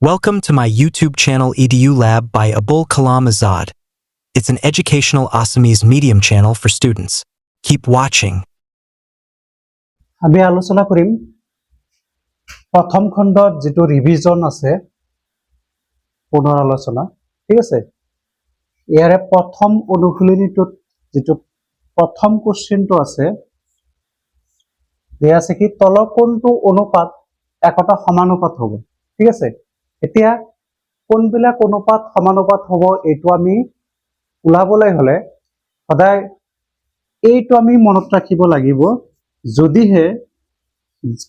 Welcome to my YouTube channel EDU Lab by Abul Kalam Azad. It's an educational Assamese medium channel for students. Keep watching. আমি আলোচনা কৰিম প্ৰথম খণ্ডত যিটো revision আছে, পুনৰ আলোচনা, ঠিক আছে? ইয়াৰে প্ৰথম অনুশীলনীটোত যিটো প্ৰথম কুৱেশ্যনটো আছে, দিয়া আছে কি, তলৰ কোনটো অনুপাত একতা সমানুপাত হ'ব? ঠিক আছে। এতিয়া কোনবিলাক অনুপাত সমানুপাত হ'ব, এইটো আমি ওলাবলৈ হ'লে সদায় এইটো আমি মনত ৰাখিব লাগিব। যদিহে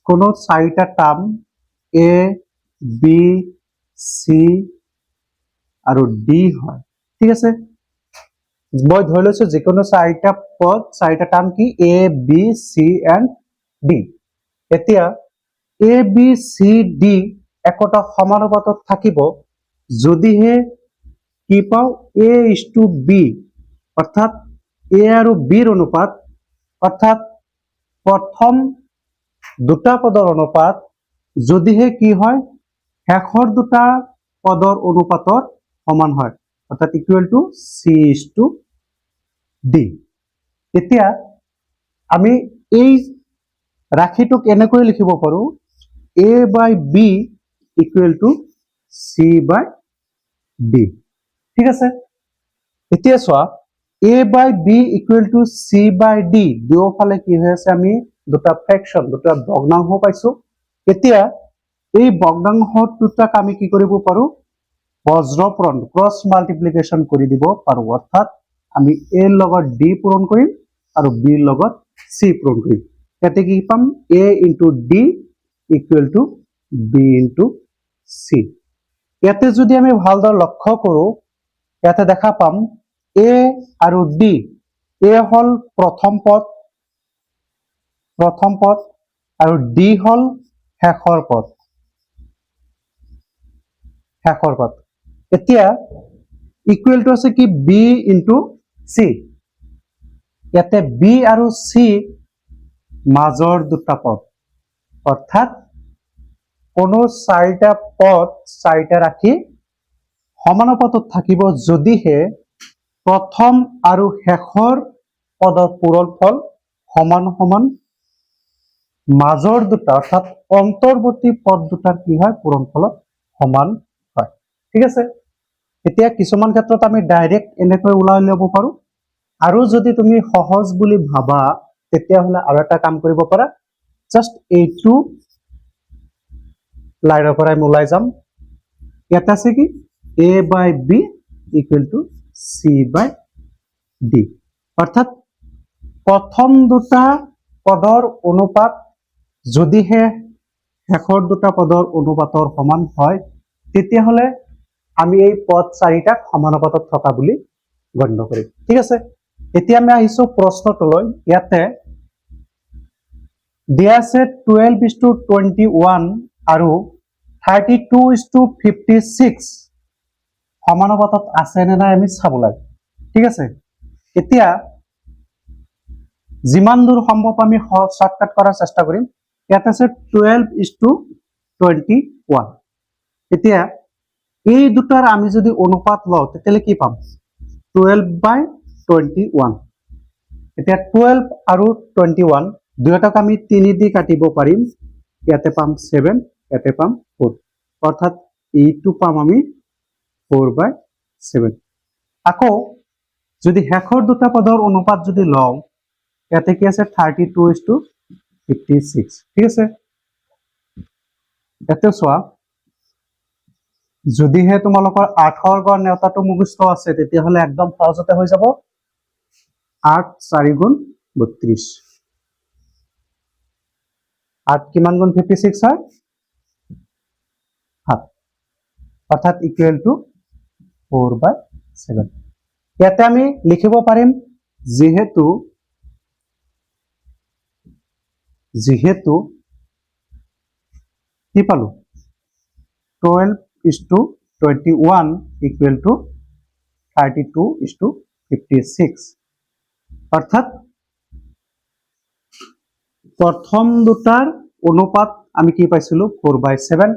কোনো চাৰিটা টাৰ্ম এ, বি, চি আৰু ডি হয়, ঠিক আছে? মই ধৰি লৈছো যিকোনো চাৰিটা পদ, চাৰিটা টাৰ্ম কি? A, B, C and D. এতিয়া এ, বি, চি, ডি একতা সমানুপাতত থাকিব যদিহে কি পাওঁ? এ is two B, অৰ্থাৎ এ আৰু বিৰ অনুপাত, অৰ্থাৎ প্ৰথম দুটা পদৰ অনুপাত যদিহে কি হয়, শেষৰ দুটা পদৰ অনুপাতৰ সমান হয়, অৰ্থাৎ equal to C is to D. এতিয়া আমি এই ৰাশিটোক এনেকৈ লিখিব পাৰো, A by B equal to C by D, ঠিক আছে? এতিয়া চোৱা, A by B equal to C by D, দুয়োফালে কি হৈ আছে? আমি দুটা ফ্ৰেকশ্যন, দুটা ভগ্নাংশ পাইছো। এতিয়া এই ভগ্নাংশ দুটাক আমি কি কৰিব পাৰো? বজ্ৰপূৰণ, ক্ৰছ মাল্টিপ্লিকেশ্যন কৰি দিব পাৰো। অৰ্থাৎ আমি এ ৰ লগত ডি পূৰণ কৰিম আৰু বিৰ লগত চি পূৰণ কৰিম। ইয়াতে কি পাম? A into D equal to B into C. ইয়াতে যদি আমি ভালদৰে লক্ষ্য কৰোঁ, ইয়াতে দেখা পাম এ আৰু ডি, এ হ'ল প্ৰথম পদ আৰু ডি হ'ল শেষৰ পদ। এতিয়া ইকুৱেলটো আছে কি? B into C. ইয়াতে বি আৰু চি মাজৰ দুটা পদ। অৰ্থাৎ কোনো চাৰিটা পদ, চাৰিটা ৰাশি সমানুপাতত থাকিব যদিহে প্ৰথম আৰু শেষৰ পদৰ পূৰণফল সমান সমান মাজৰ দুটা, অৰ্থাৎ অন্তৰ্বৰ্তী পদ দুটাৰ কি হয়, পূৰণফলত সমান হয়, ঠিক আছে? এতিয়া কিছুমান ক্ষেত্ৰত আমি ডাইৰেক্ট এনেকৈ ওলাই ল'ব পাৰো আৰু যদি তুমি সহজ বুলি ভাবা, তেতিয়াহ'লে আৰু এটা কাম কৰিব পাৰা। জাষ্ট এইটো লাইনৰ পৰা আমি ওলাই যাম। ইয়াতে আছে কি? A by B equal to C by D. অৰ্থাৎ প্ৰথম দুটা পদৰ অনুপাত যদিহে শেষৰ দুটা পদৰ অনুপাতৰ সমান হয়, তেতিয়াহ'লে আমি এই পদ চাৰিটাক সমানুপাতত থকা বুলি গণ্য কৰিম, ঠিক আছে? এতিয়া আমি আহিছো প্ৰশ্নটোলৈ। ইয়াতে দিয়া আছে 12:21 আৰু 32:56 সমানুপাতত আছে নে নাই আমি চাব লাগে, ঠিক আছে? এতিয়া যিমান দূৰ সম্ভৱ আমি শ্বৰ্টকাট কৰাৰ চেষ্টা কৰিম। ইয়াত আছে 12:21। এতিয়া এই দুটাৰ আমি যদি অনুপাত লওঁ, তেতিয়াহ'লে কি পাম? 12/21। এতিয়া 12 আৰু 21 দুয়োটাক আমি 3 দি কাটিব পাৰিম। ইয়াতে পাম 7, ইয়াতে পাম 4, অৰ্থাৎ এইটো পাম আমি 4/7। আকৌ যদি শেষৰ দুটা পদৰ অনুপাত যদি লওঁ, ইয়াতে কি আছে? 32:56, ঠিক আছে? ইয়াতে চোৱা, যদিহে তোমালোকৰ আঠৰ গড় নেওতাটো মুখস্থ আছে, তেতিয়াহ'লে একদম সহজতে হৈ যাব। 8 4 গুণ 32। 8 কিমান গুণ 56 হয়? 7। অৰ্থাৎ ইকুৱেল টু 4/7। ইয়াতে আমি লিখিব পাৰিম, যিহেতু কি পালো? 12:21 equal to 32:56। অৰ্থাৎ প্ৰথম দুটাৰ অনুপাত আমি কি পাইছিলো? 4/7।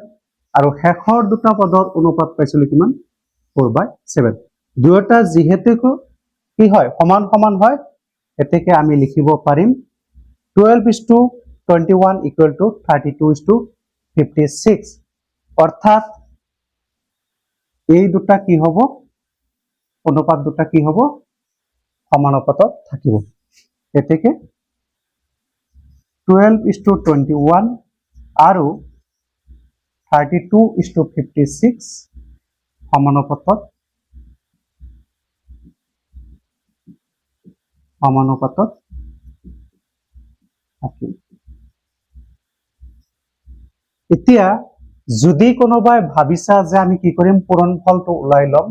আৰু শেষৰ দুটা পদৰ অনুপাত পাইছিলো কিমান? 4/7। দুয়োটা যিহেতুকে কি হয়, সমান সমান হয়, গতিকে আমি লিখিব পাৰিম 12:21 equal to 32:56। অৰ্থাৎ এই দুটা কি হ'ব? অনুপাত দুটা কি হ'ব? সমানুপাতত থাকিব। গতিকে 12:21 আৰু 32:56 সমানুপাতত থাকিব। এতিয়া যদি কোনোবাই ভাবিছা যে আমি কি কৰিম, পূৰণফলটো ওলাই ল'ম,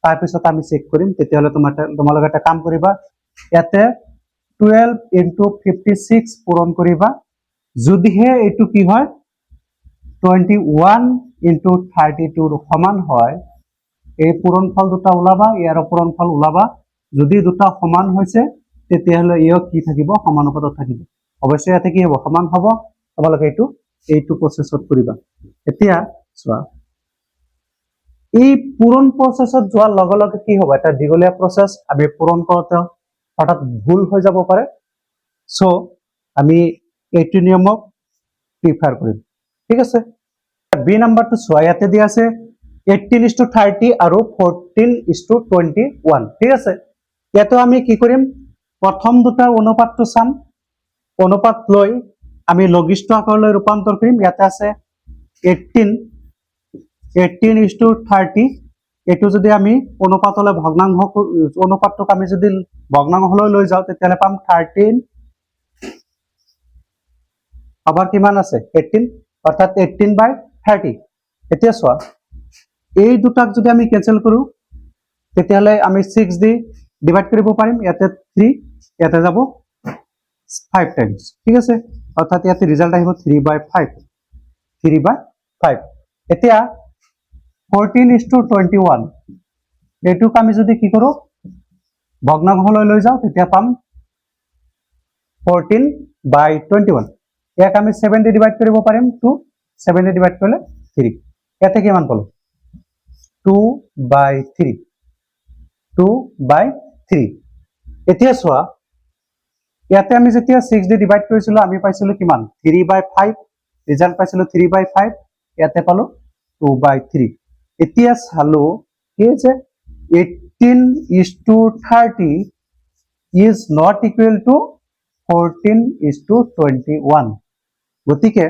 তাৰপিছত আমি চেক কৰিম, তেতিয়াহ'লে তোমালোকে এটা কাম কৰিবা। ইয়াতে 12 ইণ্টু 56 পূৰণ কৰিবা। যদিহে এইটো কি হয়, 21 ইণ্টু 32ৰ সমান হয়, এই পূৰণফল দুটা ওলাবা, ইয়াৰ পূৰণফল ওলাবা। যদি দুটা সমান হৈছে, তেতিয়াহ'লে ইয় কি থাকিব? সমানুপাতত থাকিব। অৱশ্যে ইয়াতে কি হ'ব? সমান হ'ব। তোমালোকে এইটো প্ৰচেছত কৰিবা। এতিয়া চোৱা, এই পূৰণ প্ৰচেছত যোৱাৰ লগে লগে কি হ'ব? এটা দীঘলীয়া প্ৰচেছ। আমি পূৰণ কৰোঁতে হঠাৎ ভুল হৈ যাব পাৰে। চ' আমি এইটো নিয়মক প্ৰিফাৰ কৰিম, ঠিক আছে? বি নাম্বাৰটো চোৱা। ইয়াতে দিয়া আছে 18:30 আৰু 14:21, ঠিক আছে? ইয়াতো আমি কি কৰিম? প্ৰথম দুটাৰ অনুপাতটো চাম। অনুপাত লৈ আমি লঘিষ্ঠ আকাৰলৈ ৰূপান্তৰ কৰিম। ইয়াতে আছে 18:30। এইটো যদি আমি অনুপাতলৈ ভগ্নাংশ, অনুপাতটোক আমি যদি ভগ্নাংশলৈ লৈ যাওঁ, তেতিয়াহ'লে পাম 13 আবাৰ কিমান আছে? 18, অৰ্থাৎ 18/30। এতিয়া চোৱা, এই দুটাক যদি আমি কেঞ্চেল কৰোঁ, তেতিয়াহ'লে আমি 6 দি ডিভাইড কৰিব পাৰিম। ইয়াতে 3, ইয়াতে যাব 5 টাইমছ, ঠিক আছে? অৰ্থাৎ ইয়াতে ৰিজাল্ট আহিব 3/5, 3/5। এতিয়া 14:21, এইটোক আমি যদি কি কৰোঁ, ভগ্নাংশলৈ লৈ যাওঁ, তেতিয়া পাম 14/21। ইয়াক আমি 7 দি ডিভাইড কৰিব পাৰিম। 2, 7 দি ডিভাইড কৰিলে 3। ইয়াতে কিমান পালো? 2/3, 2/3। এতিয়া চোৱা, ইয়াতে আমি যেতিয়া 6 দি ডিভাইড কৰিছিলো, আমি পাইছিলো কিমান? 3/5। ৰিজাল্ট পাইছিলো 3/5। ইয়াতে পালো 2/3। এতিয়া চালো কি যে 18:30 is not equal to 14:21। গতিকে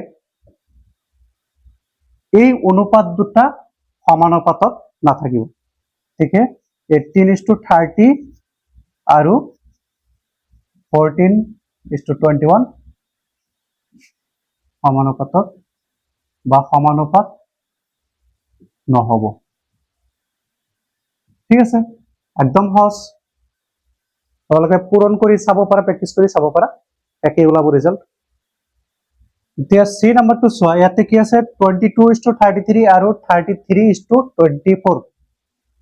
এই অনুপাত দুটা সমানুপাতত নাথাকিব। গতিকে 18:30 আৰু 14:21 সমানুপাতত বা সমানুপাত নহ'ব, ঠিক আছে? একদম সহজ। তোমালোকে পূৰণ কৰি চাব পাৰা, প্ৰেক্টিচ কৰি চাব পাৰা, একেই ওলাব ৰিজাল্ট। এতিয়া চি নাম্বাৰটো চোৱা। ইয়াতে কি আছে? 22:33 আৰু 33:24।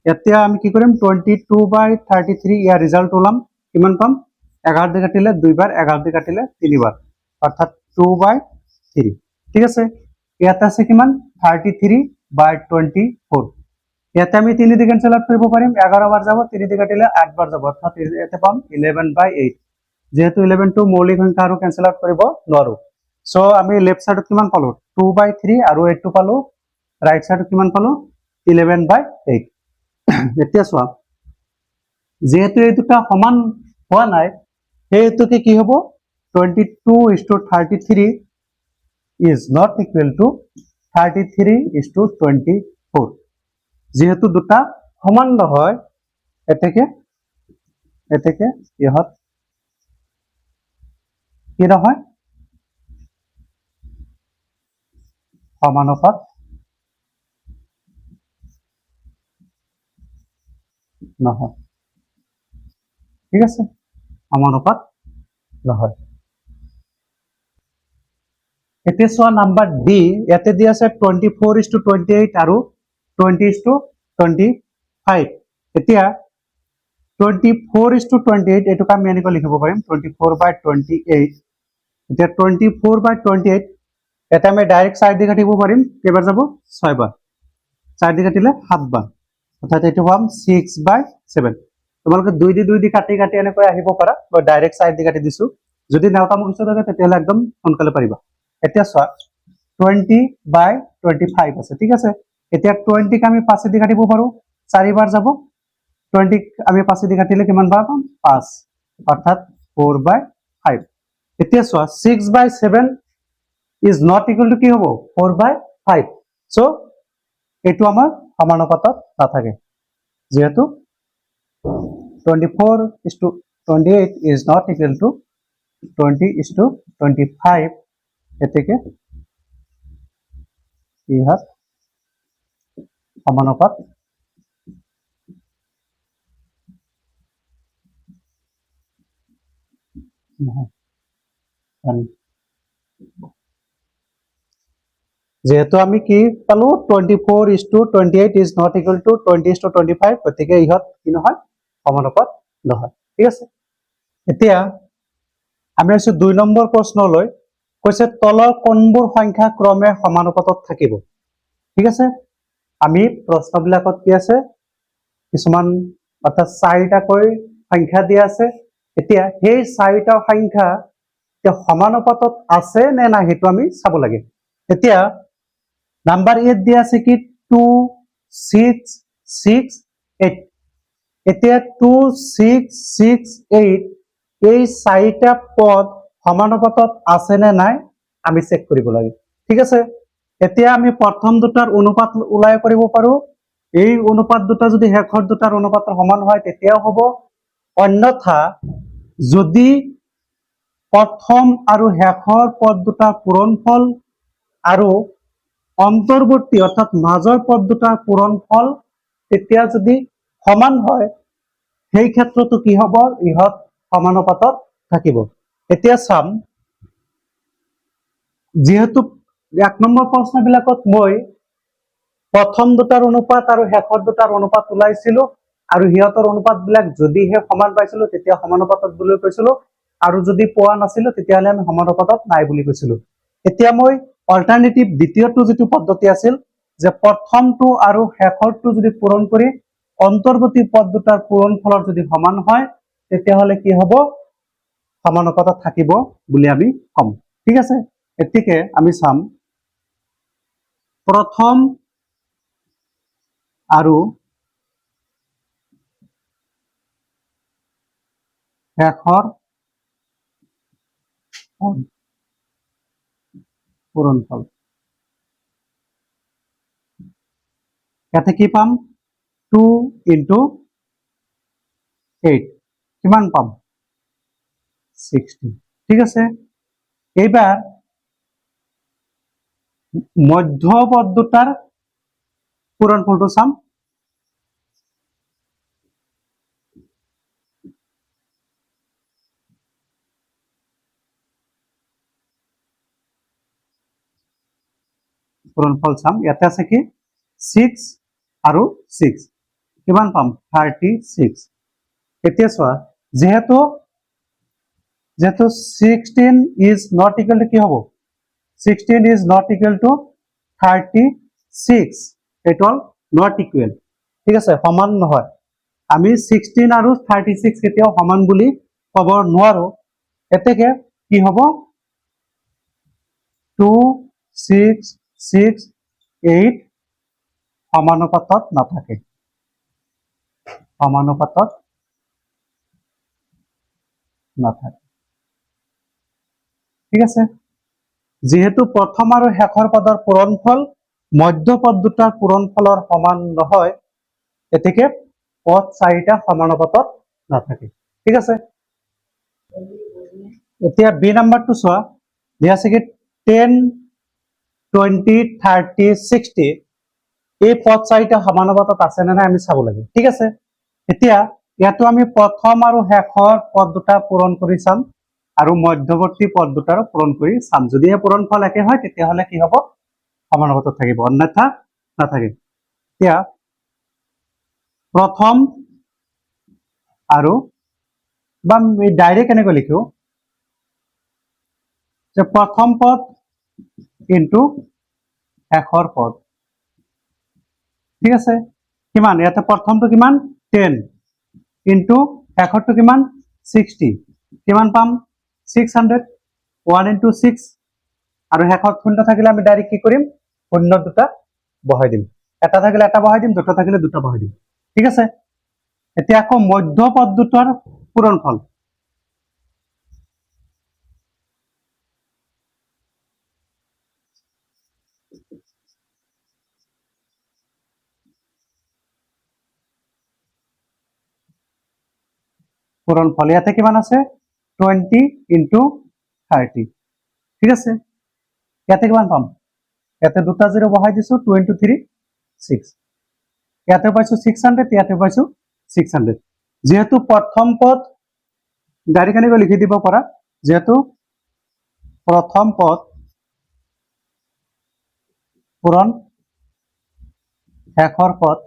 এতিয়া আমি কি কৰিম? 22/33, ইয়াৰ ৰিজাল্ট ওলাম। কিমান পাম? 11 দি কাটিলে দুইবাৰ, 11 দি কাটিলে তিনিবাৰ, অৰ্থাৎ 2/3, ঠিক আছে? ইয়াতে আছে কিমান? 33/24। ইয়াতে আমি তিনি দি কেনচেল আউট কৰিব পাৰিম। 11 বাৰ যাব, তিনি দি কাটিলে আঠ বাৰ যাব, অৰ্থাৎ ইয়াতে পাম 11/8। যিহেতু 11টো মৌলিক সংখ্যা আৰু কেনচেল আউট কৰিব নোৱাৰো। চ' আমি লেফ্ট চাইডত কিমান পালো? 2/3। আৰু এইটো পালো, ৰাইট চাইডত কিমান পালো? 11/8। এতিয়া চোৱা, যিহেতু এই দুটা সমান হোৱা নাই, সেই হেতুকে কি হ'ব? 22:33 is not equal to 33:24। যিহেতু দুটা সমান নহয়, এতেকে ইহঁত কি নহয়? সমানুপাত নহয়, ঠিক আছে? সমানুপাত নহয়। এতিয়া চোৱা নাম্বাৰ ডি। ইয়াতে দি আছে 24:28 আৰু 20:25। এতিয়া 24:28, এইটোক আমি এনেকৈ লিখিব পাৰিম, 24/28। এতিয়া 24/28 ইয়াতে আমি ডাইৰেক্ট 4 দি কাটিব পাৰিম। কেইবাৰ যাব? ছয়বাৰ। 4 দি কাটিলে সাতবাৰ, অৰ্থাৎ এইটো পাম 6/7। তোমালোকে 2 দি 2 দি কাটি কাটি এনেকৈ আহিব পাৰা। মই ডাইৰেক্ট 4 দি কাটি দিছো। যদি নেওতা মুখস্থ থাকে, তেতিয়াহ'লে একদম সোনকালে পাৰিবা। এতিয়া চোৱা, 20/25 আছে, ঠিক আছে? এতিয়া 20ক আমি পাঁচেদি কাটিব পাৰো। চাৰিবাৰ যাব। 20ক আমি পাঁচেদি কাটিলে কিমান বাৰ পাম? পাঁচ, অৰ্থাৎ 4/5। এতিয়া চোৱা, 6/7 is not equal to কি হ'ব? 4/5। চ' এইটো আমাৰ সমানুপাতত নাথাকে। যিহেতু 24:28 is not equal to 20:25, গতিকে ইহঁত সমানুপাত নহয়। যিহেতু আমি কি পালো? 24:28 is not equal to 20:25, গতিকে ইহঁত কি নহয়? সমানুপাত নহয়। ঠিক আছে। এতিয়া আমি আহিছো 2 নম্বৰ প্ৰশ্নলৈ। কৈছে, তলৰ কোনবোৰ সংখ্যা ক্ৰমে সমানুপাতত থাকিব? ঠিক আছে। আমি প্ৰশ্নবিলাকত কি আছে, কিছুমান অৰ্থাৎ চাৰিটাকৈ সংখ্যা দিয়া আছে। এতিয়া সেই চাৰিটা সংখ্যা এতিয়া সমানুপাতত আছে নে নাই, সেইটো আমি চাব লাগে। এতিয়া নাম্বাৰ এত দিয়া আছে কি? 2, 6, 6, 8। এতিয়া 2, 6, 6, 8, এই চাৰিটা পদ সমানুপাতত আছে নে নাই, আমি চেক কৰিব লাগে। ঠিক আছে। এতিয়া আমি প্ৰথম দুটাৰ অনুপাত ওলাই কৰিব পাৰো। এই অনুপাত দুটা যদি শেষৰ দুটাৰ অনুপাতৰ সমান হয়, তেতিয়াও হ'ব। অন্যথা যদি প্ৰথম আৰু শেষৰ পদ দুটাৰ পূৰণফল আৰু অন্তৰ্বৰ্তী অৰ্থাৎ মাজৰ পদ দুটাৰ পূৰণফল তেতিয়া যদি সমান হয়, সেই ক্ষেত্ৰতো কি হ'ব? ইহঁত সমানুপাতত থাকিব। এতিয়া চাম, যিহেতু 1 নম্বৰ প্ৰশ্নবিলাকত মই প্ৰথম দুটাৰ অনুপাত আৰু শেষৰ দুটাৰ অনুপাত ওলাইছিলো আৰু সিহঁতৰ অনুপাত বিলাক যদিহে সমান পাইছিলো, তেতিয়া সমানুপাতত বুলি কৈছিলো আৰু যদি পোৱা নাছিলো, তেতিয়াহ'লে আমি সমানুপাতত নাই বুলি কৈছিলো। এতিয়া মই অল্টাৰনেটিভ দ্বিতীয়টো যিটো পদ্ধতি আছিল যে প্ৰথমটো আৰু শেষৰটো যদি পূৰণ কৰি অন্তৰ্বৰ্তী পদ দুটাৰ পূৰণফলৰ যদি সমান হয়, তেতিয়াহ'লে কি হ'ব? সমানুপাতত থাকিব বুলি আমি ক'ম। ঠিক আছে। গতিকে আমি চাম, প্ৰথম আৰু শেষৰ পদ পূৰণফল। ইয়াতে কি পাম? 2 ইন্টু 8 কিমান পাম? 16। ঠিক আছে। এইবাৰ মধ্য পদ দুটাৰ পূৰণফলটো চাম। পূৰণফল চাম। ইয়াতে আছে কি? 6 আৰু 6। কিমান পাম? 36। এতিয়া চোৱা, যিহেতু 16 is not equal to কি হ'ব? 16 is not equal to 36। এইটো হ'ল not equal. ঠিক আছে, সমান নহয়। আমি 16 আৰু 36 কেতিয়াও সমান বুলি ক'ব নোৱাৰো। এতেকে কি হ'ব? 2, 6, 6, 8 সমানুপাতত নাথাকে, সমানুপাতত নাথাকে। ঠিক আছে। যিহেতু প্ৰথম আৰু শেষৰ পদৰ পূৰণফল মধ্য পদ দুটাৰ পূৰণফলৰ সমান নহয়, গতিকে পদ চাৰিটা সমানুপাতত নাথাকে। ঠিক আছে। এতিয়া বি নাম্বাৰটো চোৱা। দিয়া আছে কি? 10, 20, 30, 60, এই পদ চাৰিটা সমানুপাতত আছে নে নাই, আমি চাব লাগে। ঠিক আছে। এতিয়া ইয়াতো আমি প্ৰথম আৰু শেষৰ পদ দুটা পূৰণ কৰি চাম আৰু মধ্যৱৰ্তী পদ দুটাৰো পূৰণ কৰি চাম। যদিহে পূৰণফল একে হয়, তেতিয়াহ'লে কি হ'ব? সমানুপাতত থাকিব, অন্যথা নাথাকে। এতিয়া প্ৰথম আৰু বা ডাইৰেক্ট কেনেকৈ লিখো যে প্ৰথম পদ ইনটু শেষৰ পদ। ঠিক আছে। কিমান ইয়াতে? প্ৰথমটো কিমান? 10। ইনটু শেষৰটো কিমান? 60। কিমান পাম? 600। 1 ইনটু 6 আৰু শেষত শূন্য থাকিলে আমি ডাইৰেক্ট কি কৰিম? শূন্য দুটা বহাই দিম। এটা থাকিলে এটা বহাই দিম, দুটা থাকিলে দুটা বহাই দিম। ঠিক আছে। এতিয়া আকৌ মধ্য পদ দুটাৰ পূৰণফল। পূৰণফল ইয়াতে কিমান আছে? 20 ইনটু 30। ঠিক আছে। ইয়াতে কিমান পাম? ইয়াতে দুটা জিৰ' বহাই দিছো। 2 ইনটু 3, 6। ইয়াতে পাইছো 600, ইয়াতে পাইছো 600। যিহেতু প্ৰথম পদ, ডাইৰেক্ট কেনেকৈ লিখি দিব পাৰা, যিহেতু প্ৰথম পদ পূৰণ শেষৰ পদ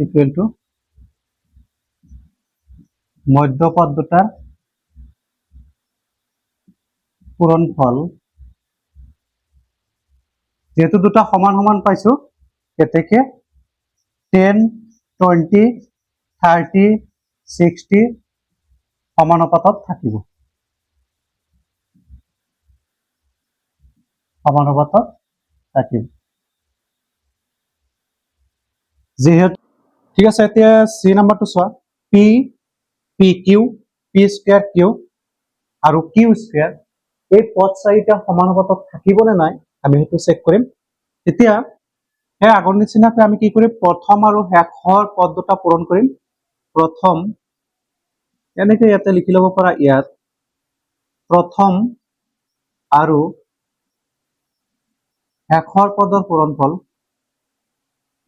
ইকুৱেল টু মধ্যপদ দুটাৰ পূৰণফল, যিহেতু দুটা সমান সমান পাইছো, গতিকে 10, 20, 30, 60 সমানুপাতত থাকিব, সমানুপাতত থাকিব যিহেতু। ঠিক আছে। এতিয়া চি নাম্বাৰটো চোৱা। P, P Q, P square Q আৰু কিউ স্কুৱেৰ, এই পদ চাৰিটা সমানুপাতত থাকিবনে নাই আমি সেইটো চেক কৰিম। তেতিয়া সেই আগৰ নিচিনাকৈ আমি কি কৰিম? প্ৰথম আৰু শেষৰ পদ দুটা পূৰণ কৰিম। প্ৰথম এনেকে ইয়াতে লিখি ল'ব পাৰা, ইয়াত প্ৰথম আৰু শেষৰ পদৰ পূৰণফল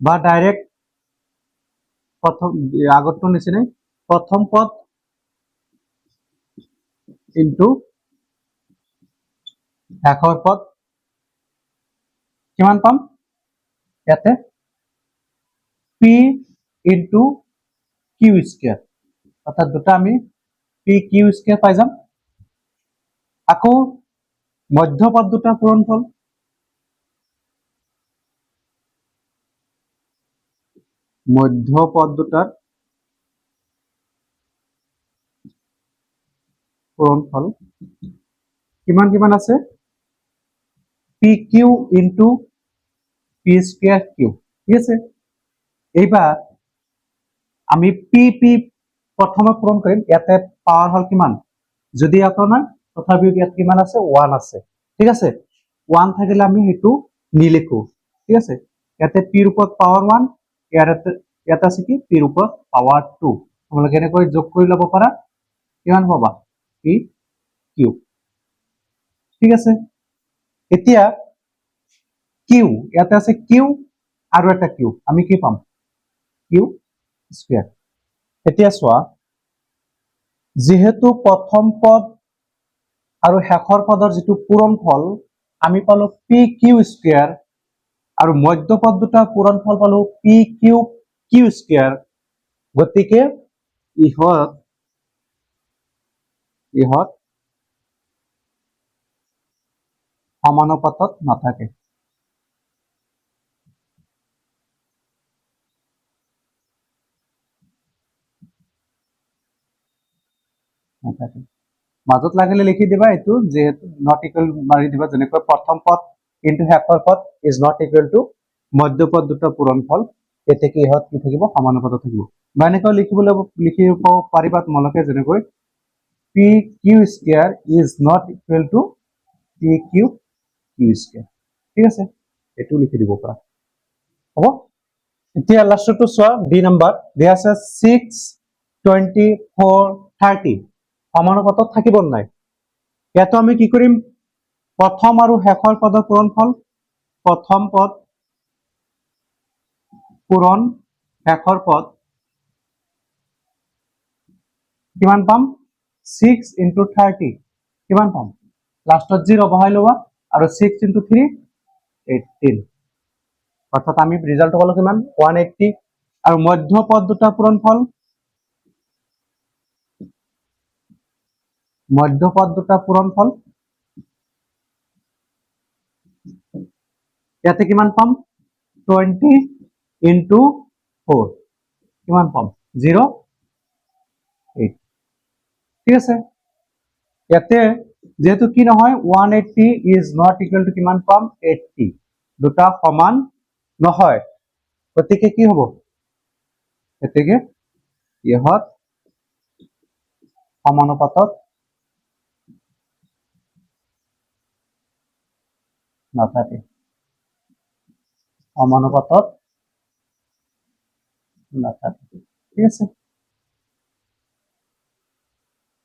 বা ডাইৰেক্ট প্ৰথম আগৰটোৰ নিচিনাই প্ৰথম পদ ইনটু শেষৰ পদ। কিমান পাম ইয়াতে? পি ইনটু কিউ স্কুৱেৰ, অৰ্থাৎ দুটা আমি পি কিউ স্কুৱেৰ পাই যাম। আকৌ মধ্যপদ দুটা পূৰণফল, মধ্যপদ দুটাৰ পূৰণফল কিমান কিমান আছে? P Q into P square Q। ঠিক আছে। এইবাৰ আমি পি পি প্ৰথমে পূৰণ কৰিম। ইয়াতে পাৱাৰ হ'ল কিমান? যদি আকৌ নাই, তথাপিও ইয়াত কিমান আছে? ওৱান আছে। ঠিক আছে। ওৱান থাকিলে আমি সেইটো নিলিখো। ঠিক আছে। ইয়াতে পিৰ ওপৰত পাৱাৰ ওৱান, ইয়াতে ইয়াত আছে কি? পিৰ ওপৰত পাৱাৰ টু। তোমালোকে এনেকৈ যোগ কৰি ল'ব পাৰা। কিমান পাবা? P Q. ঠিক আছে। এতিয়া কিউ, ইয়াতে আছে কিউ আৰু এটা কিউ, আমি কি পাম? Q square. এতিয়া চোৱা, যিহেতু প্ৰথম পদ আৰু শেষৰ পদৰ যিটো পূৰণফল আমি পালো পি কিউ স্কুৱেৰ আৰু মধ্যপদ দুটাৰ পূৰণফল পালো পি কিউ কিউ স্কুৱেৰ, গতিকে ইহঁত সমানুপাতত নাথাকে। নাথাকে। মাজত লাগিলে লিখি দিবা এইটো, যিহেতু not equal মাৰি দিবা, যেনেকৈ প্ৰথম পদ ইনটু শেষৰ পদ is not equal to মধ্যপদ দুটা পূৰণফল, গতিকে ইহঁত কি থাকিব? সমানুপাতত থাকিব। বা এনেকৈ লিখিব পাৰিবা তোমালোকে, যেনেকৈ P Q square is not equal to P Q Q square। ঠিক আছে। এইটো লিখি দিব পাৰা। হ'ব। এতিয়া লাষ্টটো চোৱা, ডি নাম্বাৰ দিয়া আছে 6, 20, 4, 30 সমানুপাতত থাকিব নাই? ইয়াতো আমি কি কৰিম? প্ৰথম আৰু শেষৰ পদৰ পূৰণফল, প্ৰথম পদ পূৰণ শেষৰ পদ। কিমান পাম? 6 ইন্টু 30 কিমান পাম? লাষ্টত জিৰ' বহাই ল'বা আৰু 6 ইন্টু 3, 18। অৰ্থাৎ আমি ৰিজাল্টটো পালো কিমান? 180। আৰু মধ্য পদ দুটা পূৰণফল, মধ্যপদ দুটা পূৰণফল ইয়াতে কিমান পাম? 20 ইনটু 4 কিমান পাম? 0 8। ঠিক আছে। ইয়াতে যিহেতু কি নহয়, 180 is not equal to কিমান পাম? 80। দুটা সমান নহয়, গতিকে কি হ'ব? গতিকে ইহঁত সমানুপাতত নাথাকে, সমানুপাতত নাথাকে। ঠিক আছে।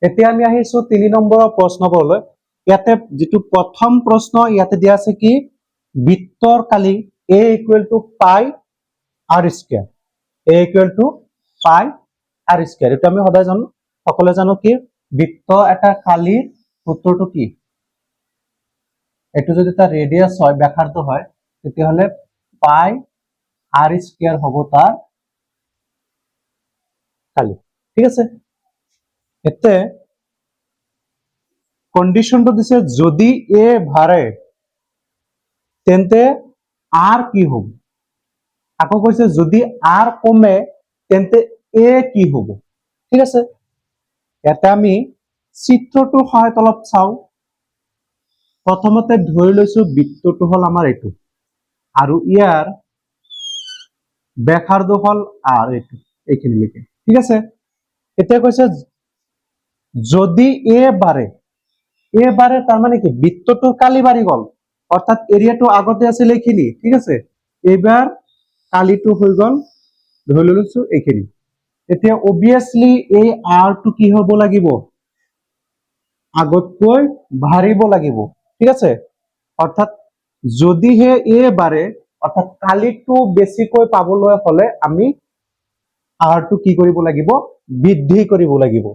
এতিয়া আমি আহিছো 3 নম্বৰৰ প্ৰশ্নবোৰলৈ। ইয়াতে যিটো প্ৰথম প্ৰশ্ন, ইয়াতে দিয়া আছে কি, বৃত্তৰ কালি a equal to pi r square, a equal to pi r square। এইটো আমি সদায় জানো, সকলোৱে জানো কি, বৃত্ত এটা কালিৰ সূত্ৰটো কি? এইটো যদি তাৰ ৰেডিয়াছ হয়, ব্যাসাৰ্ধ হয়, তেতিয়াহ'লে পাই আৰ স্কোৱাৰ হ'ব তাৰ কালি। ঠিক আছে। এতে কণ্ডিশ্যনটো দিছে, যদি এ বাঢ়ে তেন্তে আৰ কি হ'ব? আকৌ কৈছে, যদি আৰ কমে তেন্তে এ কি হ'ব? ঠিক আছে। ইয়াতে আমি চিত্ৰটোৰ সহায়ত অলপ চাওঁ। প্ৰথমতে ধৰি লৈছো বৃত্তটো হ'ল আমাৰ এইটো আৰু ইয়াৰ ব্যাসাৰ্ধ হ'ল আৰ, এইটো এইখিনিলৈকে। ঠিক আছে। এতিয়া কৈছে, যদি এ বাঢ়ে, এ বাঢ়ে তাৰমানে কি? বৃত্তটোৰ কালি বাঢ়ি গ'ল, অৰ্থাৎ এৰিয়াটো আগতে আছিল এইখিনি, ঠিক আছে, এইবাৰ কালিটো হৈ গ'ল ধৰি লৈছো এইখিনি। এতিয়া অবভিয়াছলি এই আৰটো কি হ'ব লাগিব? আগতকৈ বাঢ়িব লাগিব। ঠিক আছে। অৰ্থাৎ যদিহে এ বাঢ়ে, অৰ্থাৎ কালিটো বেছিকৈ পাবলৈ হলে আমি আৰটো কি কৰিব লাগিব? বৃদ্ধি কৰিব লাগিব।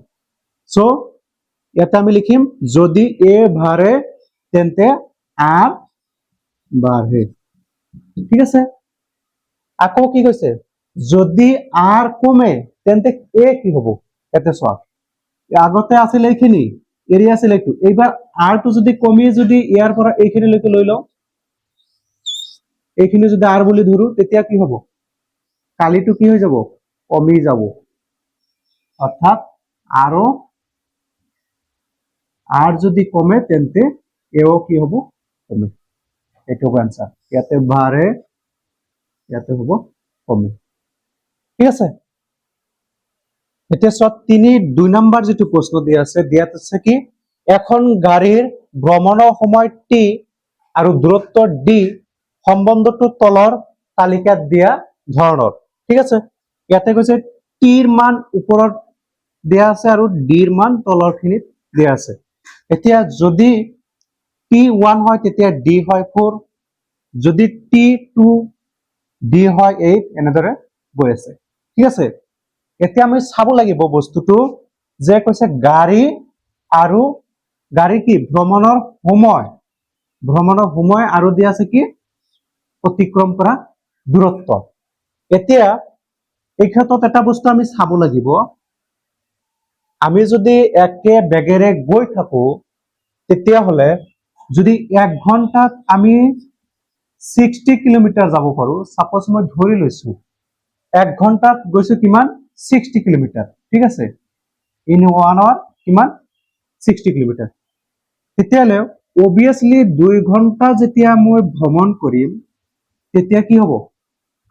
চ' ইয়াতে আমি লিখিম, যদি এ বাঢ়ে তেন্তে আৰ বাঢ়ে। ঠিক আছে। আকৌ কি কৈছে? যদি আৰ কমে তেন্তে এ কি হ'ব? ইয়াতে চোৱা, আগতে আছিল এইখিনি এৰিয়া আছিল এইটো, এইবাৰ আৰটো যদি কমি যদি ইয়াৰ পৰা এইখিনিলৈকে লৈ লওঁ, এইখিনি যদি আৰ বুলি ধৰো, তেতিয়া কি হ'ব? কালিটো কি হৈ যাব? কমি যাব। অৰ্থাৎ আৰু আৰ যদি কমে তেন্তে এও কি হ'ব? কমে। এইটো হ'ব এনচাৰ। ইয়াতে বাঢ়ে, ইয়াতে হ'ব কমে। ঠিক আছে। এতিয়া চোৱা, 3-2 নম্বৰ যিটো প্ৰশ্ন দিয়া আছে, দিয়াত আছে কি, এখন গাড়ীৰ ভ্ৰমণৰ সময় টি আৰু দূৰত্ব ডি, সম্বন্ধটো তলৰ তালিকাত দিয়া ধৰণৰ। ঠিক আছে। ইয়াতে কৈছে টিৰ মান ওপৰত দিয়া আছে আৰু ডিৰ মান তলৰ খিনিত দিয়া আছে। এতিয়া যদি টি 1 হয়, তেতিয়া ডি হয় 4, যদি টি 2, ডি হয় 8, এনেদৰে গৈ আছে। ঠিক আছে। এতিয়া আমি চাব লাগিব বস্তুটো যে কৈছে গাড়ী আৰু গাড়ী কি, ভ্ৰমণৰ সময়, ভ্ৰমণৰ সময় আৰু দিয়া আছে কি, অতিক্ৰম কৰা দূৰত্ব। এতিয়া এই ক্ষেত্ৰত এটা বস্তু আমি চাব লাগিব। আমি যদি একে বেগেৰে গৈ থাকো, তেতিয়াহ'লে যদি 1 ঘণ্টাত আমি 60 কিলোমিটাৰ যাব পাৰো, চাপ'জ মই ধৰি লৈছো 1 ঘণ্টাত গৈছো কিমান? 60 কিলোমিটাৰ। ঠিক আছে। ইন 1 আৱাৰ কিমান? 60 কিলোমিটাৰ। তেতিয়াহ'লে অভিয়াছলি 2 ঘণ্টা যেতিয়া মই ভ্ৰমণ কৰিম, তেতিয়া কি হ'ব?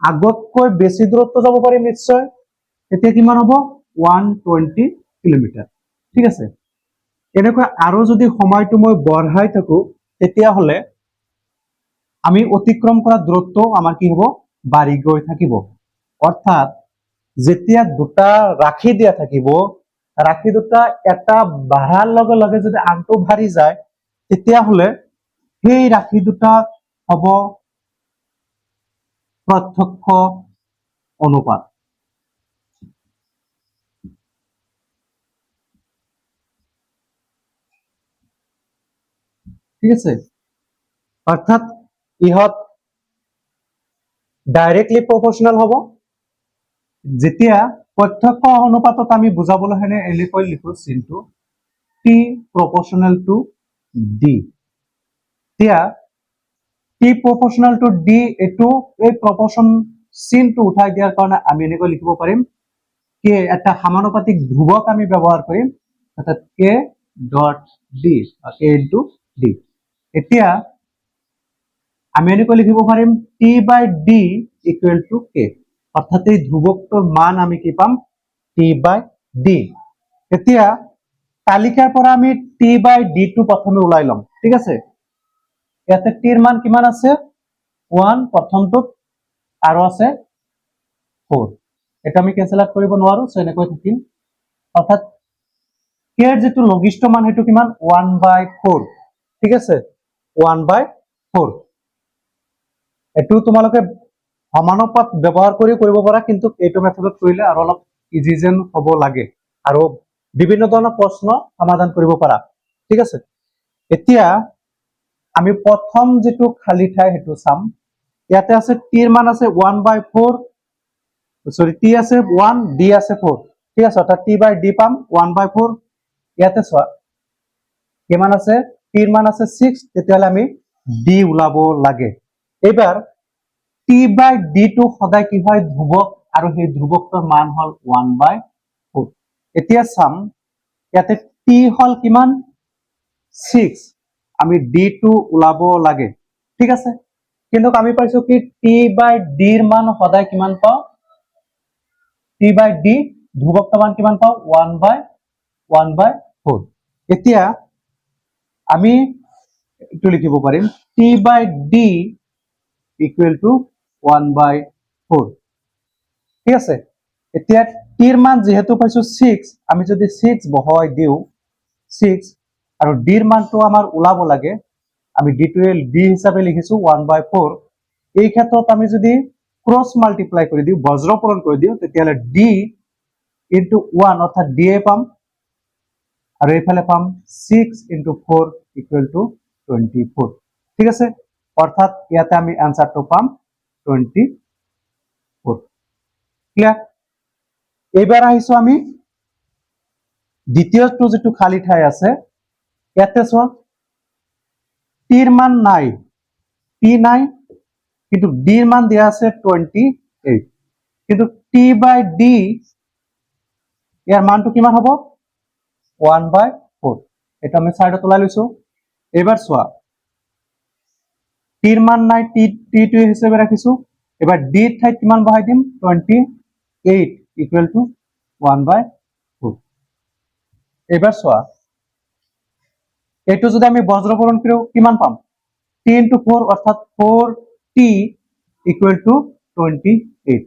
আগতকৈ বেছি দূৰত্ব যাব পাৰিম নিশ্চয়। তেতিয়া কিমান হ'ব? 120 কিলোমিটাৰ। ঠিক আছে। এনেকৈ আৰু যদি সময়টো মই বঢ়াই থাকো, তেতিয়াহ'লে আমি অতিক্ৰম কৰা দূৰত্ব আমাৰ কি হ'ব? বাঢ়ি গৈ থাকিব। অৰ্থাৎ যেতিয়া দুটা ৰাশি দিয়া থাকিব, ৰাশি দুটা এটা বাঢ়াৰ লগে লগে যদি আনটো বাঢ়ি যায়, তেতিয়াহ'লে সেই ৰাশি দুটা হ'ব প্ৰত্যক্ষ অনুপাত। ঠিক আছে। অৰ্থাৎ ইহঁত ডাইৰেক্টলি প্ৰপৰ্চনেল হ'ব। যেতিয়া প্ৰত্যক্ষ অনুপাতত আমি বুজাবলৈ হ'লে এনেকৈ লিখো চিনটো, টি প্ৰপৰ্চনেল টু ডি। এতিয়া T T proportional to D. এইটো এই প্ৰপৰ্চন চিনটো উঠাই দিয়াৰ কাৰণে আমি এনেকৈ লিখিব পাৰিম কে, এটা সমানুপাতিক ধ্ৰুৱক আমি ব্যৱহাৰ কৰিম, অৰ্থাৎ কে ডট ডি, কে ইনটু ডি। এতিয়া আমি এনেকৈ লিখিব পাৰিম T by D equal to কে, অৰ্থাৎ এই ধ্ৰুৱকটোৰ মান আমি কি পাম? টি বাই ডি। এতিয়া তালিকাৰ পৰা আমি টি বাই ডি টো প্ৰথমে ওলাই ল'ম, ঠিক আছে? ইয়াতে টিৰ মান কিমান আছে? ওৱান প্ৰথমটোত আৰু আছে ফ'ৰ। এইটো আমি কেনচেল আউট কৰিব নোৱাৰো, চ' এনেকৈ থাকিম। অৰ্থাৎ কে ৰ যিটো লঘিষ্ঠ মান, সেইটো কিমান? ওৱান বাই ফ'ৰ, ঠিক আছে? One by four. এইটো তোমালোকে সমানুপাত ব্যৱহাৰ কৰি কৰিব পাৰা, কিন্তু এইটো মেথডত কৰিলে আৰু অলপ ইজি যেন হ'ব লাগে আৰু বিভিন্ন ধৰণৰ প্ৰশ্ন সমাধান কৰিব পাৰা, ঠিক আছে? এতিয়া আমি প্ৰথম যিটো খালী ঠাই, সেইটো চাম। ইয়াতে আছে টিৰ মান আছে ওৱান বাই ফ'ৰ, চৰি, টি আছে ওৱান, ডি আছে ফ'ৰ, ঠিক আছে? অৰ্থাৎ টি বাই ডি পাম ওৱান বাই ফ'ৰ। ইয়াতে চোৱা, কিমান আছে? টিৰ মান আছে ছিক্স। তেতিয়াহ'লে আমি ডি ওলাব লাগে। এইবাৰ টি বাই ডি টো সদায় কি হয়? ধ্ৰুৱক। আৰু সেই ধ্ৰুৱকটোৰ মান হ'ল ওৱান বাই ফ'ৰ। এতিয়া চাম, ইয়াতে টি হ'ল কিমান? ছিক্স। আমি ডি টো ওলাব লাগে, ঠিক আছে? কিন্তু আমি পাইছো কি? টি বাই ডিৰ মান সদায় কিমান পাওঁ? টি বাই ডি ধ্ৰুৱকটোৰ মান কিমান পাওঁ? One by four. এতিয়া আমি এইটো লিখিব পাৰিম T by D equal to one by four, ঠিক আছে? এতিয়া টিৰ মান যিহেতু পাইছো ছিক্স, আমি যদি ছিক্স বহাই দিওঁ, ছিক্স, আৰু ডিৰ মানটো আমাৰ ওলাব লাগে, আমি ডিটোৱে ডি হিচাপে লিখিছো ওৱান বাই ফ'ৰ। এই ক্ষেত্ৰত আমি যদি ক্ৰছ মাল্টিপ্লাই কৰি দিওঁ, বজ্ৰপূৰণ কৰি দিওঁ, তেতিয়াহ'লে ডি ইনটু ওৱান, অৰ্থাৎ ডি এ পাম আৰু এইফালে পাম six into four equal to 24, ঠিক আছে? অৰ্থাৎ ইয়াতে আমি এনচাৰটো পাম 24। ক্লিয়াৰ? এইবাৰ আহিছো আমি দ্বিতীয়টো যিটো খালী ঠাই আছে। ইয়াতে চোৱা, টিৰ মান নাই, টি নাই, কিন্তু ডিৰ মান দিয়া আছে 28। কিন্তু টি বাই ডি ইয়াৰ মানটো কিমান হ'ব? One by four. এইটো আমি চাইডত ওলাই লৈছো। এইবাৰ চোৱা, টিৰ মান নাই, টি টিটো হিচাপে ৰাখিছো। এবাৰ ডিৰ ঠাইত কিমান বহাই দিম? 28 equal to one by four. এইবাৰ চোৱা, এইটো যদি আমি বজ্ৰপূৰণ কৰোঁ, কিমান পাম? টি ইনটু ফ'ৰ, অৰ্থাৎ ফ'ৰ টি ইকুৱেল টু 28।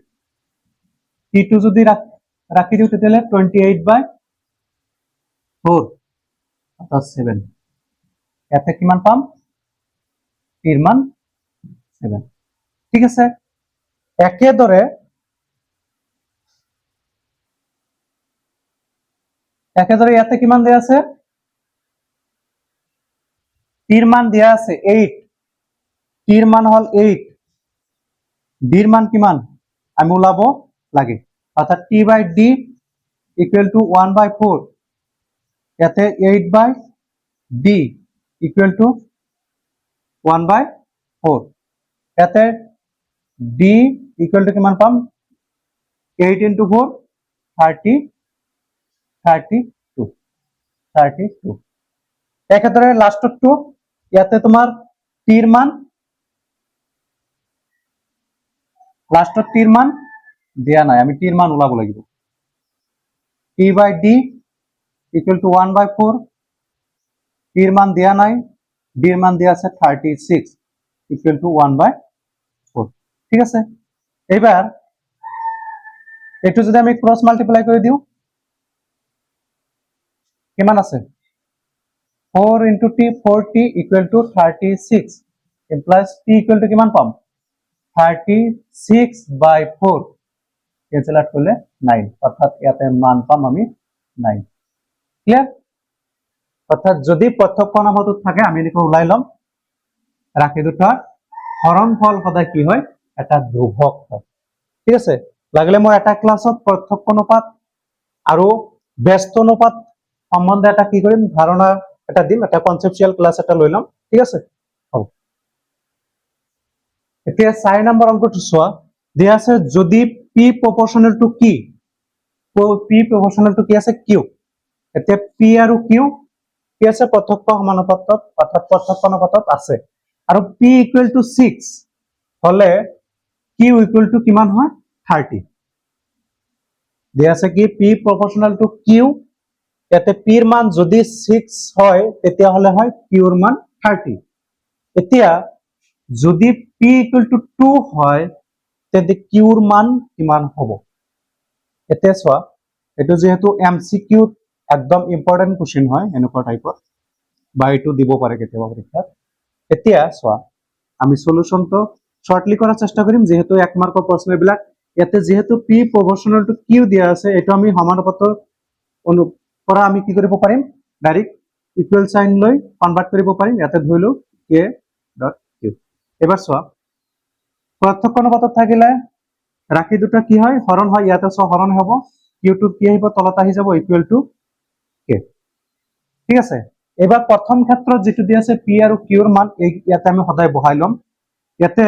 টিটো যদি ৰাখি দিওঁ, তেতিয়াহ'লে 28 বাই ফ'ৰ, অৰ্থাৎ ছেভেন। ইয়াতে কিমান পাম? টিৰ মান ছেভেন, ঠিক আছে? একেদৰে ইয়াতে কিমান দিয়া আছে? টিৰ মান দিয়া আছে এইট। টিৰ মান হ'ল এইট, ডিৰ মান কিমান আমি ওলাব লাগে। অৰ্থাৎ T by D equal to one by four. ইয়াতে eight by D equal to one by four. ইয়াতে ডি ইকুৱেল টু কিমান পাম? Eight into four, 32, 32। একেদৰে লাষ্টৰটো, ইয়াতে তোমাৰ টিৰ মান, লাষ্টত টিৰ মান দিয়া নাই, আমি টিৰ মান ওলাব লাগিব। T by D equal to one by four. টিৰ মান দিয়া নাই, ডিৰ মান দিয়া আছে 36 equal to one by four, ঠিক আছে? এইবাৰ এইটো যদি আমি ক্ৰছ মাল্টিপ্লাই কৰি দিওঁ, কিমান আছে? Four into T, four T equal to 36, implies T equal to কিমান পাম? 36 বাই ফ'ৰ। কেঞ্চেল আউট কৰিলে নাইন, অৰ্থাৎ ইয়াতে মান পাম আমি নাইন। ক্লিয়াৰ? অৰ্থাৎ যদি প্ৰত্যক্ষ অনুপাতত থাকে, আমি এনেকৈ ওলাই ল'ম। ৰাশি দুটাৰ হৰণফল সদায় কি হয়? এটা ধ্ৰুৱক হয়, ঠিক আছে? লাগিলে মই এটা ক্লাছত প্ৰত্যক্ষ অনুপাত আৰু ব্যস্ত অনুপাত সম্বন্ধে এটা কি কৰিম, ধাৰণা এটা দিম, এটা কনচেপচুৱেল ক্লাছ এটা লৈ ল'ম, ঠিক আছে? হ'ব। এতিয়া 4 নম্বৰ অংকটো চোৱা। দিয়া আছে যদি পি প্ৰপৰচনেল টু কি, পি প্ৰপৰচনেল টু কি আছে? কিউ। এতিয়া পি আৰু কিউ কি আছে? প্ৰত্যক্ষ সমানুপাতত, অৰ্থাৎ প্ৰত্যক্ষ অনুপাতত আছে। আৰু পি ইকুৱেল টু 6 হলে কিউ ইকুৱেল টু কিমান হয়? 30। দিয়া আছে কি? পি প্ৰপৰচনেল টু কিউ, ইয়াতে পিৰ মান যদি 6 হয়, তেতিয়াহ'লে হয় কিউৰ মান 30। এতিয়া যদি পি ইকুৱেল টু 2 হয়, তেন্তে কিউৰ মান কিমান হ'ব? এতিয়া চোৱা, এইটো যিহেতু এম চি কিউত একদম ইম্পৰ্টেণ্ট কুৱেশ্যন হয় এনেকুৱা টাইপৰ, বা এইটো দিব পাৰে কেতিয়াবা পৰীক্ষাত। এতিয়া চোৱা, আমি চলুশ্যনটো শ্বৰ্টলি কৰাৰ চেষ্টা কৰিম, যিহেতু 1 মাৰ্কৰ প্ৰশ্ন এইবিলাক। ইয়াতে যিহেতু পি প্ৰপৰচনেল টু কিউ দিয়া আছে, এইটো আমি সমানুপাতৰ পৰা আমি কি কৰিব পাৰিম? ডাইৰেক্ট ইকুৱেল চাইন লৈ কনভাৰ্ট কৰিব পাৰিম। ইয়াতে ধৰিলো কে ডট কিউ। এবাৰ চোৱা, প্ৰত্যক্ষ অনুপাতত থাকিলে ৰাশি দুটা কি হয়? হৰণ হয়। ইয়াতে চোৱা, হৰণ হ'ব। কিউটো কি আহিব? তলত আহি যাব, ইকুৱেল টু কে। ঠিক আছে। এইবাৰ প্ৰথম ক্ষেত্ৰত যিটো দিয়া আছে পি আৰু কিউৰ মান, এই ইয়াতে আমি সদায় বহাই ল'ম। ইয়াতে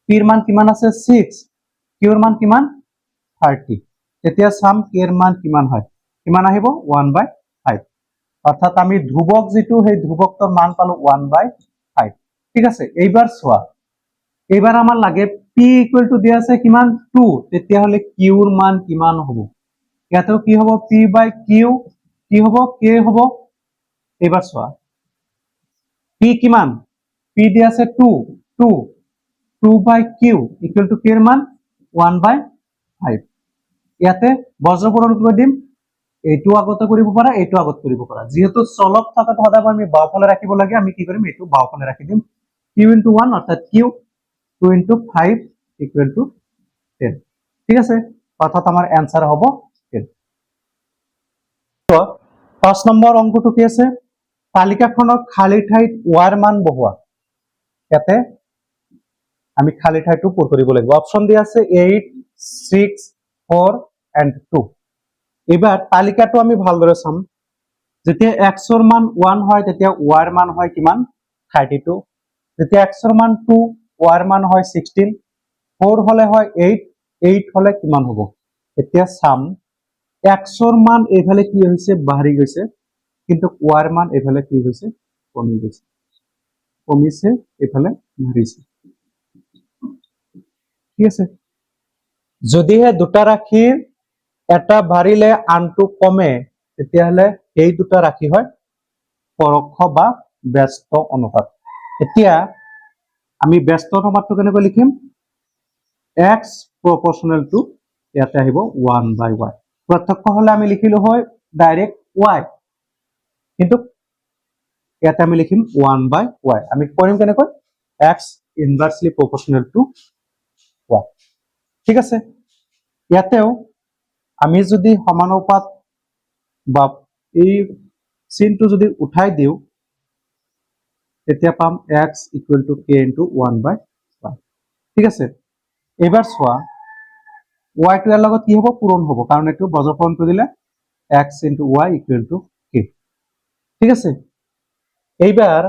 পিৰ মান কিমান আছে? 6। কিউৰ মান কিমান? 30। তেতিয়া চাম কেৰ মান কিমান হয়। কিমান আহিব? 1/5। অৰ্থাৎ আমি ধ্ৰুৱক যিটো, সেই ধ্ৰুৱকটোৰ মান পালো 1/5। ঠিক আছে। এইবাৰ চোৱা, এইবাৰ আমাৰ লাগে পি ইকুৱেল টু দিয়া আছে কিমান? 2। তেতিয়াহ'লে কিউৰ মান কিমান হ'ব? ইয়াতেও কি হ'ব? পি বাই কিউ কি হ'ব? কে হ'ব। এইবাৰ চোৱা, পি কিমান? পি দিয়া আছে 2। 2 বাই কিউ ইকুৱেল টু কেৰ মান 1/5। ইয়াতে বজ্ৰপূৰণ কৰি দিম। এইটো আগতে কৰিব পাৰা, এইটো আগত কৰিব পাৰা। যিহেতু চলক থকাটো সদায় আমি বাওঁফালে ৰাখিব লাগে, আমি কি কৰিম? এইটো বাওঁফালে ৰাখি দিম। কিউ ইনটু 1, অৰ্থাৎ Q, 2 into 5 equal to 10। ঠিক আছে। অৰ্থাৎ আমাৰ এনচাৰ হ'ব 10। 5 নম্বৰ অংকটো কি আছে? তালিকাখনত খালী ঠাইত ৱাইৰ মান বহুৱা। ইয়াতে আমি খালী ঠাইটো পূৰ কৰিব লাগিব। অপশ্যন দিয়া আছে 8, 6, 4 এণ্ড 2। এইবাৰ তালিকাটো আমি ভালদৰে চাম। যেতিয়া এক্সৰ মান 1 হয়, তেতিয়া ৱাইৰ মান হয় কিমান? 32। যেতিয়া এক্সৰ মান 2, ৱাইৰ মান হয় 16। 4 হলে হয় 8। 8 হলে কিমান হ'ব? এতিয়া চাম, এক্সৰ মান এইফালে কি হৈছে? বাঢ়ি গৈছে। কিন্তু ৱাইৰ মান এইফালে কি হৈছে? কমি গৈছে। কমিছে, এইফালে বাঢ়িছে। ঠিক আছে। যদিহে দুটা ৰাশিৰ এটা বাঢ়িলে আনটো কমে, তেতিয়াহ'লে সেই দুটা ৰাশি হয় পৰোক্ষ বা ব্যস্ত অনুপাত। এতিয়া আমি ব্যস্ত অনুপাতটো কেনেকৈ লিখিম? এক্স প্ৰপৰ্চনেল টু ইয়াতে আহিব 1/ৱাই। প্ৰত্যক্ষ হলে আমি লিখিলো হয় ডাইৰেক্ট ৱাই, কিন্তু ইয়াতে আমি লিখিম 1/ৱাই। আমি কৰিম কেনেকৈ? X inversely proportional to Y. ঠিক আছে। ইয়াতেও আমি যদি সমানুপাত বা এই চিনটো যদি উঠাই দিওঁ, তেতিয়া পাম x equal to K into 1/Y. ঠিক আছে। এইবাৰ চোৱা, ৱাইটো ইয়াৰ লগত কি হ'ব? পূৰণ হ'ব, কাৰণ এইটো বজ্ৰপূৰণ কৰি দিলে x into Y equal to কে। ঠিক আছে। এইবাৰ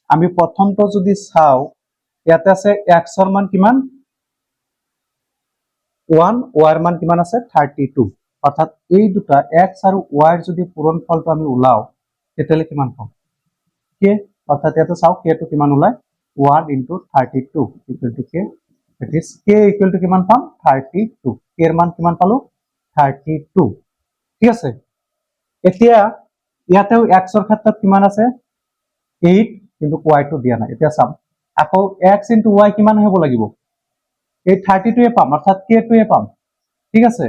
আমি প্ৰথমটো যদি চাওঁ, ইয়াতে আছে এক্সৰ মান কিমান? 1। ৱাইৰ মান কিমান আছে? 32। অৰ্থাৎ এই দুটা এক্স আৰু ৱাইৰ যদি পূৰণ ফলটো আমি ওলাওঁ, তেতিয়াহ'লে কিমান পাম? কে। অৰ্থাৎ ইয়াতে চাওক, কেটো কিমান ওলায়? 1 into 32 equal to K. That is K equal to কিমান পাম? 32। কেৰ মান কিমান পালো? 32। ঠিক আছে। এতিয়া ইয়াতেও এক্সৰ ক্ষেত্ৰত কিমান আছে? 8। কিন্তু ৱাইটো দিয়া নাই। এতিয়া চাম আকৌ, এক্স ইনটু ৱাই কিমান হ'ব লাগিব? এই 32ৱে পাম, অৰ্থাৎ কে টোৱে পাম। ঠিক আছে।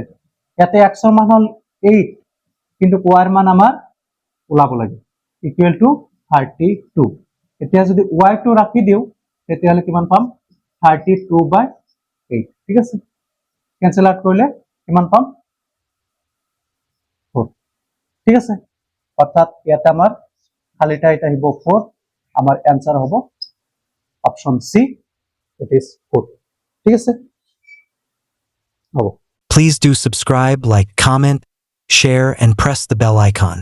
ইয়াতে এক্সৰ মান হ'ল 8, কিন্তু ৱাইৰ মান আমাৰ ওলাব লাগে, ইকুৱেল টু 32। এতিয়া যদি ৱাইটো ৰাখি দিওঁ, তেতিয়াহ'লে কিমান পাম? 32/8। ঠিক আছে। কেঞ্চেল আউট কৰিলে কিমান পাম? 4। ঠিক আছে। অৰ্থাৎ ইয়াতে আমাৰ খালী ঠাইত আহিব 4। আমাৰ এনচাৰ হ'ব option C, it is 4। ঠিক আছে, হ'ব। Please do subscribe, like, comment, share, and press the bell icon.